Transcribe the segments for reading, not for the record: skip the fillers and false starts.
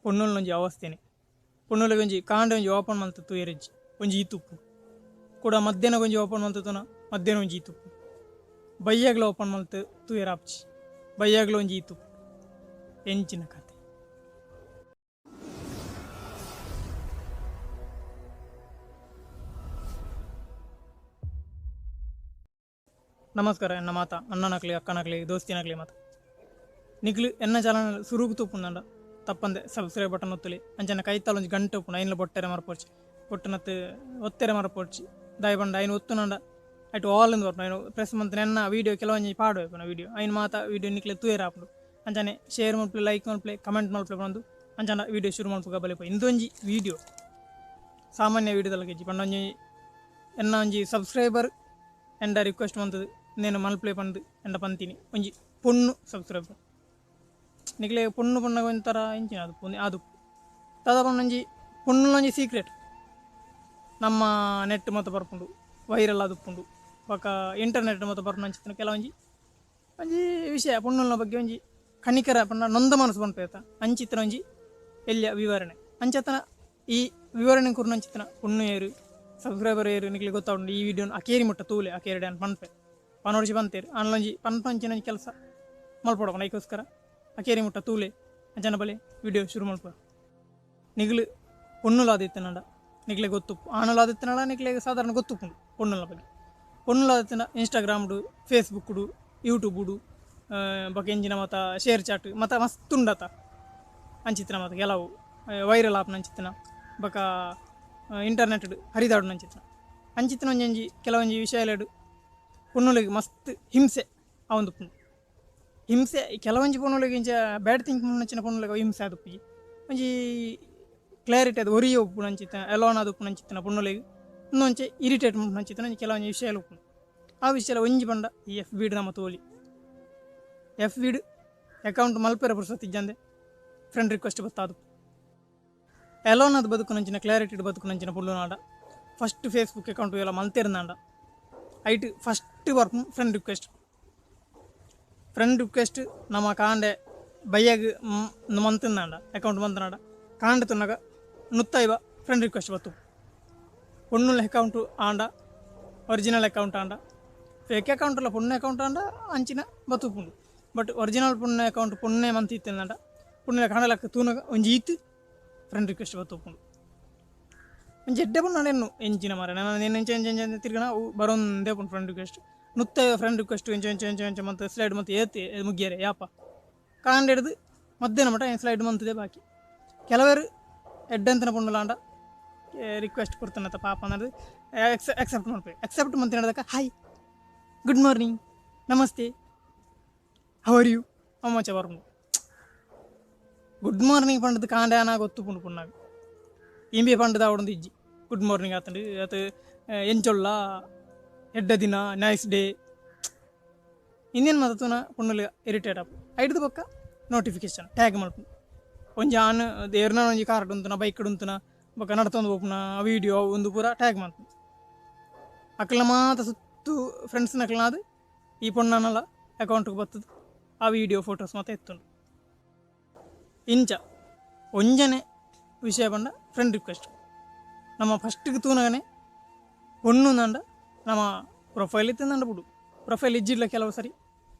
ಪೊಣ್ಣುಲೊಂಜಿ ಅವಸ್ಥೆನೆ. ಪೊಣ್ಣುಲೆಗ್ ಒಂಜಿ ಕಾಂಡೆ ಒಂಜಿ ಓಪನ್ ಮಲ್ತ್ ತೂಯೆರೆಜ್ಜಿ ಒಂಜಿ ಈತ್ ಉಪ್ಪು. ಕುಡ ಮಧ್ಯಾಹ್ನ ಒಂಜಿ ಓಪನ್ ಮಲ್ತ್ ತೂನ ಮಧ್ಯಾಹ್ನ ಒಂಜಿ ಈತ್ ಉಪ್ಪು. ಬಯ್ಯಗ್ಲ ಓಪನ್ ಮಲ್ತ್ ತೂಯೆರೆ ಆಪುಜಿ, ಬಯ್ಯಗ್ಲ ಒಂಜಿ ಈತ್ ಉಪ್ಪು. ಎಂಚಿನ ಕತೆ. ನಮಸ್ಕಾರ ಎನ್ನ ಮಾತ ಅಣ್ಣನಕ್ಲೆ ಅಕ್ಕನಕ್ಲೆ ದೋಸ್ತಿನಕ್ಲೆ ಮಾತ. ನಿಕ್ಲು ಎನ್ನ ಚಾನಲ್ ಸುರುಕು ತೂಪುಂದಂಡ ತಪ್ಪಂದೆ ಸಬ್ಸ್ಕ್ರೈಬ್ ಬಟನ್ ಒತ್ತುಲೆ. ಅಂಚನೆ ಕೈತಲ್ ಒಂಜಿ ಗಂಟೆ ಉಪ್ಪುಂಡು, ಐನ್ಲ ಬೊಟ್ಟೆರೆ ಮರಪೊಡ್ಚಿ, ಬೊಟ್ಟುನತ್ ಒತ್ತೆರೆ ಮರಪೊಡ್ಚಿ. ದಾಯೆ ಪಂಡ ಐನ್ ಒತ್ತುನಂಡ ಐಟ್ ಆಲ್ ಇಂದ್ ಬರ್ಪುಂಡು. ಐನ್ ಪ್ರೆಸ್ ಮಂತ್ ಎನ್ನ ವೀಡಿಯೋ ಕೆಲವೊಂಜಿ ಪಾಡುವೆ ಪುನ ವೀಡಿಯೋ, ಐನ್ ಮಾತ ವೀಡಿಯೋ ನಿಕ್ಲೆ ತೂಯೆರೆ ಆಪುಂಡು. ಅಂಚನೆ ಶೇರ್ ಮಲ್ಪುಲೆ, ಲೈಕ್ ಮಲ್ಪುಲೆ, ಕಮೆಂಟ್ ಮಲ್ಪುಲೆ ಪನೊಂದು ಅಂಚನೆ ವೀಡಿಯೋ ಶುರು ಮಲ್ಪುಗ ಬಲೆ ಪೋಯಿ. ಇಂದೊಂಜಿ ವೀಡಿಯೋ ಸಾಮಾನ್ಯ ವೀಡಿಯೋದಲ್ಲ ಇಜ್ಜಿ ಪಂಡ ಒಂಜಿ ಎನ್ನ ಒಂಜಿ ಸಬ್ಸ್ಕ್ರೈಬರ್ ಎಂಡ ರಿಕ್ವೆಸ್ಟ್ ಮಂತುದು ನೇನು ಮಲ್ಪುಲೆ ಪಂದ್ ಎಂಡ ಪಂತೀನಿ. ಒಂಜಿ ಪೊಣ್ಣು ಸಬ್ಸ್ಕ್ರೈಬರ್ ನಿಕ್ಲೆ ಪೊಣ್ಣು ಪೊಣ್ಣಗ ಒಂಥರ ಇಂಚಿನ ಅದು ಪೊಣ್ಣು ಅದು ದಾದ ಪಂಡ ಒಂಜಿ ಪೊಣ್ಣುಲೊಂಜಿ ಸೀಕ್ರೆಟ್ ನಮ್ಮ ನೆಟ್ ಮಾತ ಬರ್ಪುಂಡು, ವೈರಲ್ ಆದುಪ್ಪುಂಡು, ಬೊಕ ಇಂಟರ್ನೆಟ್ ಮಾತ ಬರ್ಪುನ ಕೆಲವೊಂಜಿ ಒಂಜಿ ವಿಷಯ ಪೊಣ್ಣುಲ್ನ ಬಗ್ಗೆ ಒಂಜಿ ಕನಿಕರ ಪಂಡ ನೊಂದ ಮನಸ್ಸು ಪನ್ಪೇತ ಅಂಚಿತ್ತಿನ ಒಂಜಿ ಎಲ್ಯ ವಿವರಣೆ. ಅಂಚತನ ಈ ವಿವರಣೆ ಕೊರ್ನಂಚಿತ್ತಿನ ಪೊಣ್ಣು ಏರು ಸಬ್ಸ್ಕ್ರೈಬರ್ ಏರು ನಿಕ್ಲೆ ಗೊತ್ತಾವುಂಡು. ಈ ವಿಡಿಯೋನ ಅಕೇರಿ ಮುಟ್ಟ ತೂಲೆ, ಅಕೇರಿ ಡ್ಯಾನ್ ಪನ್ಪೆ ಪನೊಡ್ಚಿ ಪಂತೇರು ಆನ್ಲೊಂಜಿ ಪನ್ಪಂಚಿನ ಒಂಜಿ ಕೆಲಸ ಮಲ್ಪೊಡಪನ, ಐಕೋಸ್ಕರ ಅಕೇರಿ ಮುಟ್ಟ ತೂಲೆ. ಅಂಚನ ಬಲೆ ವಿಡಿಯೋ ಶುರು ಮಲ್ಪ. ನಿಗ್ಲು ಪೊಣ್ಣುಲಾದಿತ್ತಿನಂಡ ನಿಕ್ಲೆ ಗೊತ್ತುಪ್ಪು, ಆಣುಲಾದಿತ್ತಿನಡ ನಿಕ್ಲೆ ಸಾಧಾರಣ ಗೊತ್ತುಪ್ಪುಂಡು ಪೊಣ್ಣುಲ ಬಗ್ಗೆ. ಪೊಣ್ಣುಲಾದಿತ್ತಿನ ಇನ್ಸ್ಟಾಗ್ರಾಮ್ಡು, ಫೇಸ್ಬುಕ್ಡು, ಯೂಟ್ಯೂಬುಡು, ಬೊಕ ಎಂಚಿನ ಮಾತ ಶೇರ್ ಚಾಟ್ ಮಾತ ಮಸ್ತ್ ಉಂಡತ ಅಂಚಿತ್ತಿನ ಮಾತ ಕೆಲವು ವೈರಲ್ ಆಪುನ ಅಂಚಿತ್ತಿನ ಬೊಕ ಇಂಟರ್ನೆಟ್ ಹರಿದಾಡುನ ಅಂಚಿತ್ತಿನ ಅಂಚಿತ್ತಿನ ಒಂಜೊಂಜಿ ಕೆಲವೊಂಜಿ ವಿಷಯಲೆಡ್ ಪೊಣ್ಣುಲೆಗ್ ಮಸ್ತ್ ಹಿಂಸೆ ಆವೊಂದುಪ್ಪುಂಡು. ಹಿಂಸೆ ಕೆಲವೊಂಜಿ ಪೊಣ್ಣುಲೆಗ್ ಇಂಚ ಬ್ಯಾಡ್ ಥಿಂಕ್ ಅಂಚಿನ ಪೊಣ್ಣುಲೆಗ್ ಹಿಂಸೆ ಆದುಪ್ಪುಜಿ, ಒಂಜಿ ಕ್ಲಾರಿಟಿ ಅದು ಒರಿಯೆ ಉಪ್ಪುನ ಅಂಚಿತ್ತಿನ ಎಲೋನ್ ಆದುಪ್ಪುನ ಅಂಚಿತ್ತಿನ ಪೊಣ್ಣುಲೆಗ್ ಇನ್ನೊಂಚೆ ಇರಿಟೇಟ್ ಮಲ್ಪುನ ಅಂಚಿತ್ತಿನ ಒಂಜಿ ಕೆಲವೊಂಜಿ ವಿಷಯಲು ಉಪ್ಪುಂಡು. ಆ ವಿಷಯ ಒಂಜಿ ಪಂಡ ಈ ಎಫ್ ಬಿಡ್ ನಮ ತೋಲಿ ಎಫ್ ಬಿಡ್ ಅಕೌಂಟ್ ಮಲ್ಪೆರೆ ಪುರ್ಸೊತ್ತು ಇಜ್ಜಂದೆ ಫ್ರೆಂಡ್ ರಿಕ್ವೆಸ್ಟ್ ಬತ್ತಾದು. ಎಲೋನ್ ಅದು ಬದುಕುನಂಚಿನ ಕ್ಲಾರಿಟಿ ಬದುಕುನಂಚಿನ ಪೊಣ್ಣುನಾಡ ಫಸ್ಟ್ ಫೇಸ್ಬುಕ್ ಅಕೌಂಟ್ ಎಲ್ಲ ಮಲ್ತೇರ್ನಾಂಡ ಐಟ್ ಫಸ್ಟ್ ಬರ್ಪುನು ಫ್ರೆಂಡ್ ರಿಕ್ವೆಸ್ಟ್. ಫ್ರೆಂಡ್ ರಿಕ್ವೆಸ್ಟ್ ನಮ್ಮ ಕಾಂಡೆ ಬಯ್ಯಗ್ ಮಂತಂದಾಂಡ ಅಕೌಂಟ್ ಮಂತನಾಡ ಕಾಂಡೆ ತುನ್ನಗ ನುತ್ತೈವ ಫ್ರೆಂಡ್ ರಿಕ್ವೆಸ್ಟ್ ಬತ್ತು. ಪೊಣ್ಣುల ಅಕೌಂಟ್ ಆಂಡ ಒರಿಜಿನಲ್ ಅಕೌಂಟ್ ಆಂಡ ಫೇಕ್ ಅಕೌಂಟ್ ಅಲ್ಲ ಪೊಣ್ಣು ಅಕೌಂಟ್ ಆಂಡ ಅಂಚಿನ ಬತ್ತುಪುಂಡು. ಬಟ್ ಒರಿಜಿನಲ್ ಪೊಣ್ಣು ಅಕೌಂಟ್ ಪೊಣ್ಣೆ ಮಂತ್ ಇತ್ತಿಂದಾಂಡ ಪೊಣ್ಣು ಕಾಂಡಲಕ್ಕ ತೂನಗ ಒಂಜಿ ಈತ್ ಫ್ರೆಂಡ್ ರಿಕ್ವೆಸ್ಟ್ ಬತ್ತುಪುಂಡು. ಒಂಜಿ ಎಡ್ಡೆ ಪೊಣ್ಣು ಎನ್ನು ಎಂಚಿನ ಮಾರ ನಾನು ಎಂಚ ಎಂಚ ಎಂಚ ತಿರ್ಗಣ ಅವು ಬರೊಂದೇ ಪುಂಡು ಫ್ರೆಂಡ್ ರಿಕ್ವೆಸ್ಟ್. ನುತ್ತ ಫ್ರೆಂಡ್ ರಿಕ್ವೆಸ್ಟ್ ಎಂಚ ಎಂಚ ಎಂಚ ಎಂಚ ಮಂತ್ ಸ್ಲೈಡ್ ಮಂತ್ ಏತಿ ಮುಗಿಯರೆ ಯಾಪ ಕಾಂಡ ಹಿಡ್ದು ಮಧ್ಯಾಹ್ನ ಮಟ್ಟ ಸ್ಲೈಡ್ ಮಂತದೆ ಬಾಕಿ. ಕೆಲವರು ಎಡ್ಡೆಂತನ ಪೊಣ್ಣುಲಾಂಡ ರಿಕ್ವೆಸ್ಟ್ ಕೊಡ್ತಾನತ್ತ ಪಾಪ ಅನ್ನೋದು ಎಕ್ಸೆಪ್ಟ್ ಮಾಡ್ಬೇಕು. ಎಕ್ಸೆಪ್ಟ್ ಮಂತ್ ಹಿಡ್ದಕ್ಕ ಹಾಯ್, ಗುಡ್ ಮಾರ್ನಿಂಗ್, ನಮಸ್ತೆ, how are you ಅಮ್ಮಚ ಬರ್ಪುಂಡು. ಗುಡ್ ಮಾರ್ನಿಂಗ್ ಪಂಡದು ಕಾಂಡೆ ಆನ ಗೊತ್ತು ಪುಂಡು ಪುಣ್ಣಾಗ ಇಂಬೆ ಪಂಡದ ಅವಡೊಂದು ಇಜ್ಜಿ. ಗುಡ್ ಮಾರ್ನಿಂಗ್ ಆತಂಡು ಅತ್ ಎಂಚೊಲ್ಲ ಎಡ್ಡ ದಿನ ನೈಸ್ ಡೇ ಇಂದೇನು ಮಾತ ತೂನ ಪೊಣ್ಣುಲು ಇರಿಟೇಟ್ ಆಪು. ಐಡ್ದು ಬೊಕ್ಕ ನೋಟಿಫಿಕೇಶನ್ ಟ್ಯಾಗ್ ಮಲ್ಪುಂಡು. ಒಂಜಿ ಆನ್ ಏರ್ನ ಒಂಜಿ ಕಾರ್ ಉಂತುನ ಬೈಕ್ ಉಂತುನ ಬೊಕ್ಕ ನಡತೊಂದು ಪೋಪುನ ವೀಡಿಯೋ ಒಂದು ಪೂರ ಟ್ಯಾಗ್ ಮಲ್ಪುಂಡು. ಅಕ್ಲ ಮಾತ ಸುತ್ತು ಫ್ರೆಂಡ್ಸ್ನಕ್ಲನಾದ್ ಈ ಪೊಣ್ಣನಲ ಅಕೌಂಟ್ಗೆ ಬತ್ತದು ಆ ವೀಡಿಯೋ ಫೋಟೋಸ್ ಮಾತ ಎತ್ತುಂಡು. ಇಂಚ ಒಂಜನೆ ವಿಷಯ ಪಂಡ ಫ್ರೆಂಡ್ ರಿಕ್ವೆಸ್ಟ್. ನಮ್ಮ ಫಸ್ಟ್ಗೆ ತೂನಗನೆ ಪೊಣ್ಣು ನಂಡ ನಮ್ಮ ಪ್ರೊಫೈಲ್ ಇತ್ತಂದಂಡ ಬಿಡು, ಪ್ರೊಫೈಲ್ ಇಜ್ಜಿಡ್ಲ ಕೆಲವು ಸರಿ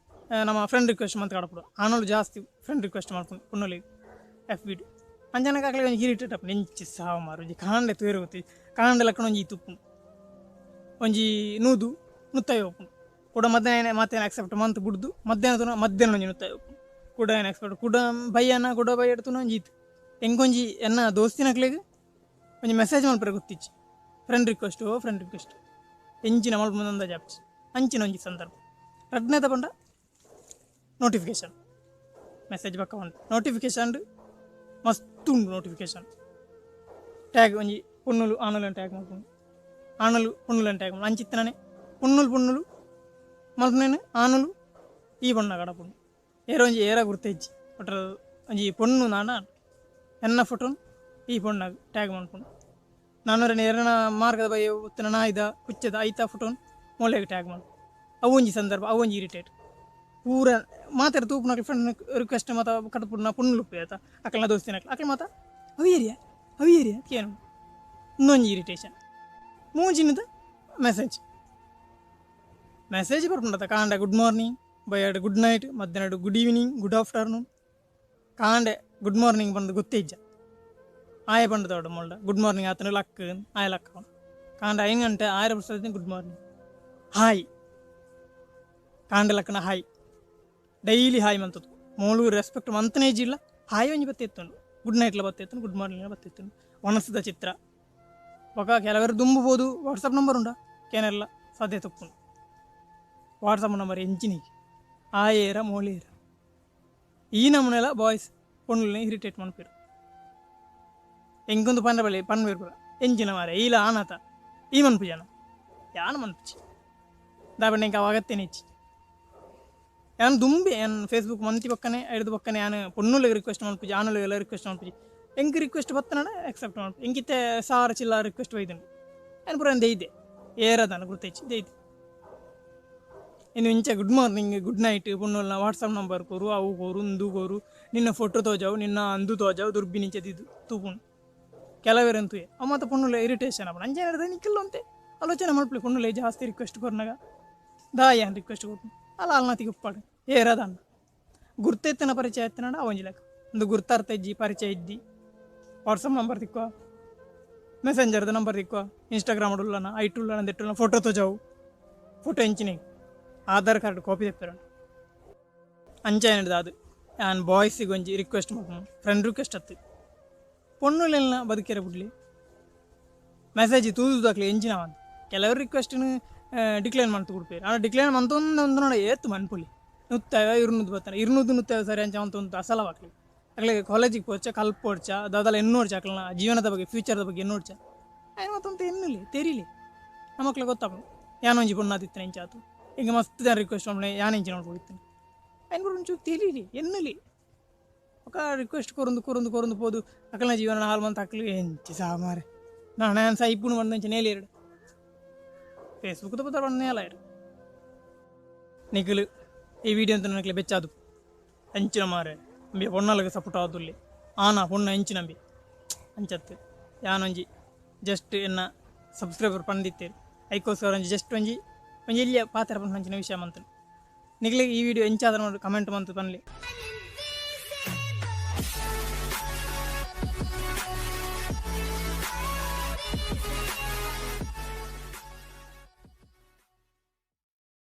ನಮ್ಮ ಫ್ರೆಂಡ್ ರಿಕ್ವೆಸ್ಟ್ ಮಂತ್ ಕಡಪುಡು. ಆನೋಳು ಜಾಸ್ತಿ ಫ್ರೆಂಡ್ ರಿಕ್ವೆಸ್ಟ್ ಮಾಡ್ಕೊಂಡು ಪೊಣ್ಣುಲಿಗೆ ಎಫ್ ಬಿಡು. ಅಂಚನಕ ಅಕ್ಲೆಗ್ ಒಂಜಿ ಇರಿಟೇಟ್ ಆಪುಂಡು. ಎಂಚಿ ಸಾವು ಮಾರು ಒಂಜಿ ಕಾಂಡೆ ತೂಯೆರೆ ಗೊತ್ತಿ ಕಾಂಡೆ ಲಕ್ಕಣ ಒಂಜಿ ತುಪ್ಪುಂಡು ಒಂಜಿ ನೂದು ನುತ್ತಾಯಿ ಉಪ್ಪುಂಡು. ಕುಡ ಮಧ್ಯಾಹ್ನ ಮತ್ತೇನು ಅಕ್ಸೆಪ್ಟ್ ಮಂತ್ ಬುಡ್ದು ಮಧ್ಯಾಹ್ನ ತೂನ ಮಧ್ಯಾಹ್ನ ಒಂಜಿ ನುತ್ತಾಯಿ ಉಪ್ಪುಂಡು. ಕುಡ ಏನು ಎಕ್ಸ್ಪೆಕ್ಟ್ ಕುಡ ಬಯ್ಯನ ಕುಡ ಬಯ್ಯಡ್ ತೂನ ಒಂಜಿ ಇತ್ತು ಎಂಕೊಂಜಿ ಎನ್ನ ದೋಸ್ತಿನಕ್ಲೆಗ್ ಒಂಜಿ ಮೆಸೇಜ್ ಮಲ್ಪೆರೆ ಗೊತ್ತಿಜ್ಜಿ. ಫ್ರೆಂಡ್ ರಿಕ್ವೆಸ್ಟ್ ಓ ಫ್ರೆಂಡ್ ರಿಕ್ವೆಸ್ಟ್ ಎಂಚಿನ ಮಲ್ಪುಂಡು ಅಂದಾಜು ಆಪುಜಿ ಅಂಚಿನ ಒಂಜಿ ಸಂದರ್ಭ. ರಡ್ಡನೇದ ಪಂಡ ನೋಟಿಫಿಕೇಶನ್ ಮೆಸೇಜ್ ಬೊಕ್ಕ ಉಂಡು ನೋಟಿಫಿಕೇಶನ್ ಮಸ್ತ್ ಉಂಡು. ನೋಟಿಫಿಕೇಶನ್ ಟ್ಯಾಗ್ ಒಂಜಿ ಪೊಣ್ಣುಲು ಆಣುಲೆನ್ ಟ್ಯಾಗ್ ಮಲ್ಪುಂಡು, ಆಣುಲು ಪೊಣ್ಣುಲೆನ್ ಟ್ಯಾಗ್ ಮಲ್ಪುಂಡು. ಅಂಚಿತ್ತನೇ ಪೊಣ್ಣುಲು ಪೊಣ್ಣುಲು ಮಲ್ಪುನೇನು ಆಣುಲು ಈ ಬಣ್ಣ ಕಡಪುಂಡು. ಏರ ಒಂಜಿ ಏರ ಗುರ್ತ ಇಜ್ಜಿ ಒಟ್ಟ ಒಂಜಿ ಪೊಣ್ಣು ನಾನ ಎನ್ನ ಫೋಟೋನ್ ಈ ಪೊಣ್ಣಗ್ ಟ್ಯಾಗ್ ಮಲ್ಪುಂಡು. ನಾನೊರ ಏರನ ಮಾರ್ಗದ ಬೈ ಉತ್ತಿನ ನಾಯ್ದ ಪುಚ್ಚದ ಐತ ಫೋಟೋನ್ ಮೊಲೆಗ್ ಟ್ಯಾಗ್ ಮಲ್ಪುಂಡು. ಅವು ಒಂಜಿ ಸಂದರ್ಭ, ಅವು ಒಂಜಿ ಇರಿಟೇಟ್. ಪೂರ ಮಾತಾಡ ತೂಪುನಕ್ಲೆ ಫ್ರೆಂಡ್ ರಿಕ್ವೆಸ್ಟ್ ಮಾತ ಕಟ್ಪುಡ್ನ ಪೊಣ್ಣುಲು ಆತ ಅಕಲ್ನ ದೋಸ್ತಿನಕ್ಲೆ ಅಕಲ್ ಮಾತ ಅವು ಏರಿಯಾ ಅವು ಏರಿಯಾ ಕೇನು ಇನ್ನೊಂಜಿ ಇರಿಟೇಷನ್. ಮೂಜಿನದ ಮೆಸೇಜ್ ಮೆಸೇಜ್ ಬರ್ಪುಂಡತ ಕಾಂಡೆ ಗುಡ್ ಮಾರ್ನಿಂಗ್, ಬಯ್ಯಾಡ್ ಗುಡ್ ನೈಟ್, ಮಧ್ಯಾಹ್ನ ಗುಡ್ ಈವ್ನಿಂಗ್, ಗುಡ್ ಆಫ್ಟರ್ನೂನ್. ಕಾಂಡೆ ಗುಡ್ ಮಾರ್ನಿಂಗ್ ಬಂದು ಗೊತ್ತೇ ಇಜ್ಜ ಆಯ ಪಂಡದವಡು ಮೊಳ್ಡ ಗುಡ್ ಮಾರ್ನಿಂಗ್ ಆತನ ಲಕ್ ಆಯ ಲಕ್ಕ. ಕಾಂಡೆ 5 ಗಂಟೆ 6 ವರ್ಷ ಗುಡ್ ಮಾರ್ನಿಂಗ್ ಹಾಯ್ ಕಾಂಡೆ ಲಕ್ಕನ ಹಾಯ್ ಡೈಲಿ ಹಾಯ್ ಮಂತದ್ದು ಮೋಳು ರೆಸ್ಪೆಕ್ಟ್ ಮಂತನೇ ಇಜ್ಜಿಲ್ಲ. ಹಾಯ್ ಒಂಜಿ ಬತ್ತೆತ್ತುಂಡು, ಗುಡ್ ನೈಟ್ಲ ಬತ್ತೆತ್ತುಂಡು, ಗುಡ್ ಮಾರ್ನಿಂಗ್ಲ ಬತ್ತೆತ್ತುಂಡು. ವನಸದ ಚಿತ್ರ ಬೊಕ ಕೆಲವರು ದುಂಬುಬೋದು ವಾಟ್ಸಪ್ ನಂಬರ್ ಉಂಡ ಕೇನೆಲ್ಲ ಸಾಧ್ಯ ತಪ್ಪುಂಡು. ವಾಟ್ಸಪ್ ನಂಬರ್ ಎಂಚಿನಿಗೆ ಆಯೇರ ಮೋಳೇರ ಈ ನಮೂನೆಲ್ಲ ಬಾಯ್ಸ್ ಪೊಣ್ಣುಲ್ನ ಇರಿಟೇಟ್ ಮನ್ಪೇರು. ಎಂಕೊಂದು ಪಂಡ ಬಳಿ ಪನ್ಬೇರು ಪೂರ ಎಂಚಿನ ಮಾರೆ ಈಲ ಆನಾತ ಈ ಮನ್ಪು ಜನ ಯಾನ ಮನ್ಪುಚಿ ದಾಬಣ್ಣ ಎಂಕ ಅವಾಗತ್ತೇನೆ ಇಚ್ಚಿ. ಯಾನ್ ದುಂಬೆ ಯಾನ್ ಫೇಸ್ಬುಕ್ ಮಂತಿ ಪಕ್ಕನೆ ಐದು ಪಕ್ಕನೆ ಯಾನ್ ಪೊಣ್ಣುಲೆಗ್ ರಿಕ್ವೆಸ್ಟ್ ಮನ್ಪುಜಿ, ಆನುಲೆಗೆಲ್ಲ ರಿಕ್ವೆಸ್ಟ್ ಮನ್ಪುಜಿ. ಎಂಕ್ ರಿಕ್ವೆಸ್ಟ್ ಬತ್ತನಡ ಅಕ್ಸೆಪ್ಟ್ ಮನ್ಪು. ಎಂಕಿತ್ತೆ ಸಾರ ಚಿಲ್ಲ ರಿಕ್ವೆಸ್ಟ್ ಬೈದುಂಡು ಯಾನ್ ಪೂರ ದೇಯ್ದೆ ಏರದಾನ ಗುರ್ತೈಚಿ ದೇಯ್ದೆ. ಇನ್ನು ಇಂಚ ಗುಡ್ ಮಾರ್ನಿಂಗ್ ಗುಡ್ ನೈಟ್ ಪೊಣ್ಣುಲ್ನ ವಾಟ್ಸಪ್ ನಂಬರ್ ಕೊರು, ಅವು ಕೊರು, ಉಂದು ಕೊರು, ನಿನ್ನ ಫೋಟೋ ತೋಜಾವು, ನಿನ್ನ ಅಂದು ತೋಜಾವು, ದುರ್ಬಿನಿಂಚ ದಿದ್ದು ತೂಪುಂಡು ಕೆಲವೇರಂತೂ ಅವು ಮಾತ ಪೊಣ್ಣುಲೆ ಇರಿಟೇಷನ್ ಆಪುಂಡು. ಅಂಚೆ ನಿಕ್ಕಲ್ಲ ಅಂತೆ ಆಲೋಚನೆ ಮಲ್ಪಲೆ ಪೊಣ್ಣುಲೆ ಜಾಸ್ತಿ ರಿಕ್ವೆಸ್ಟ್ ಕೊರ್ನಗ ದಾಯ ರಿಕ್ವೆಸ್ಟ್ ಕೊರ್ಪು ಅಲ್ಲ ಅಲ್ನಾತಿಗೆ ಉಪ್ಪಾಡು ಏರದನ್ನ ಗುರ್ತೆತ್ತಿನ ಪರಿಚಯ ಎತ್ತಿನಡ ಅವಂಜಿ ಲೆಕ್ಕ ಒಂದು ಗುರ್ತಾರ್ಥ ಇಜ್ಜಿ ಪರಿಚಯ ಇದ್ದಿ ವಾಟ್ಸಪ್ ನಂಬರ್ ತಿಕ್ಕುವ, ಮೆಸೆಂಜರ್ದ ನಂಬರ್ ತಿಕ್ಕುವ, ಇನ್ಸ್ಟಾಗ್ರಾಮ್ ಉಳ್ಳನ ಐಟ್ ಉಳ್ಳನ ದೆಟ್ಟುಲ್ಲ ಫೋಟೋ ತೋಜಾವು, ಫೋಟೋ ಎಂಚಿನ ಆಧಾರ್ ಕಾರ್ಡ್ ಕಾಪಿ ತೆಪ್ಪರು ಅಂಚ ಏನಿಡ್ದು ಅದು. ಯಾನ್ ಬಾಯ್ಸಿಗೆ ಒಂಜಿ ರಿಕ್ವೆಸ್ಟ್ ಮಲ್ಪುನು ಫ್ರೆಂಡ್ ರಿಕ್ವೆಸ್ಟ್ ಅತ್ತು ಪೊಣ್ಣುಲೆಲ್ಲ ಬದುಕೆರೆ ಬುಡ್ಲಿ ಮೆಸೇಜ್ ತೂದುದಾಕ್ಲಿ ಎಂಚಿನ ಅಂತ ಕೆಲವರು ರಿಕ್ವೆಸ್ಟ್ನು ಡಿಕ್ಲೈನ್ ಮಂತು ಕೊಡ್ಪೇರು. ಆಂಡ ಡಿಕ್ಲೈನ್ ಮಂತೊಂದು ಒಂದು ನೋಡ ಏತು ಮನ್ಪುಲಿ ನುತ್ತವ ಇರುನೂದು ಬರ್ತಾನೆ ಇರುನೂದು ನುತ್ತವ ಸರಿ ಅಂಚ ಅಂತ ಅಸಲವಾಕ್ಲಿ ಅಕ್ಲೆ ಕಾಲೇಜಿಗೆ ಪೋಚ ಕಲ್ಪೋಡ್ಚ ದಾದಲ ಎನ್ನೋಡ್ಚ ಅಕ್ಲನ ಜೀವನದ ಬಗ್ಗೆ ಫ್ಯೂಚರ್ದ ಬಗ್ಗೆ ಎನ್ನೋಡ್ಚ ಆಯ್ನ ಮತ್ತೊಂದು ಎನ್ನುಲಿ ತೆರೀಲಿ ನಮ್ಮಕ್ಲೆ ಗೊತ್ತಾಪು ಯಾನೊಂಜಿ ಪೊಣ್ಣಾದಿತ್ತನೆ ಇಂಚಾತು ಈಗ ಮಸ್ತ್ ಜನ ರಿಕ್ವೆಸ್ಟ್ ಮಾಡ್ಲೆ ಯಾನ್ ಇಂಚ ನೋಡ್ಕೊಳಿತ್ತೇನೆ ಆಯ್ನ ಪೂರ ಒಂಚೂರು ತೆರೀಲಿ ಎನ್ನುಲಿ ఒక ರಿಕ್ವೆಸ್ಟ್ ಕೊರೊಂದು ಕೊರೊಂದು ಕೊರೊಂದು ಪೋದು ಅಕಲ್ನ ಜೀವನ ಹಾಲು ಮಂತ್ ಅಕ್ಲು ಎಂಚಿ ಸಾಮಾರೆ ನಾನು ಸೈಪುನು ಬಂದಂಚ ನೇಲಿ ಎರಡು ಫೇಸ್ಬುಕ್ ದ ಪುದರ್ ಬಂದ ನೇಲ ನಿಖಲು ಈ ವಿಡಿಯೋ ಅಂತ ನನಗೆ ಬೆಚ್ಚಾದು ಅಂಚಿನ ಮಾರೆ ಅಂಬಿ ಪೊಣ್ಣಲಿಗೆ ಸಪೋರ್ಟ್ ಆದುಲ್ಲಿ ಆನಾ ಪೊಣ್ಣ ಅಂಚಿನಂಬಿ ಅಂಚತ್ತು ಯಾನೊಂಜಿ ಜಸ್ಟ್ ಎನ್ನ ಸಬ್ಸ್ಕ್ರೈಬರ್ ಪಂದಿತ್ತೇರು ಐಕೋಸ್ಕರ ಒಂಜಿ ಜಸ್ಟ್ ಒಂಜಿ ಒಂಜಿ ಎಲ್ಲಿಯ ಪಾತ್ರ ಪಂಚಿನ ವಿಷಯ ಮಂತನು. ನಿಖಲಿಗೆ ಈ ವಿಡಿಯೋ ಎಂಚಾದ್ರ ಕಮೆಂಟ್ ಮಂತು ಪನ್ಲಿ.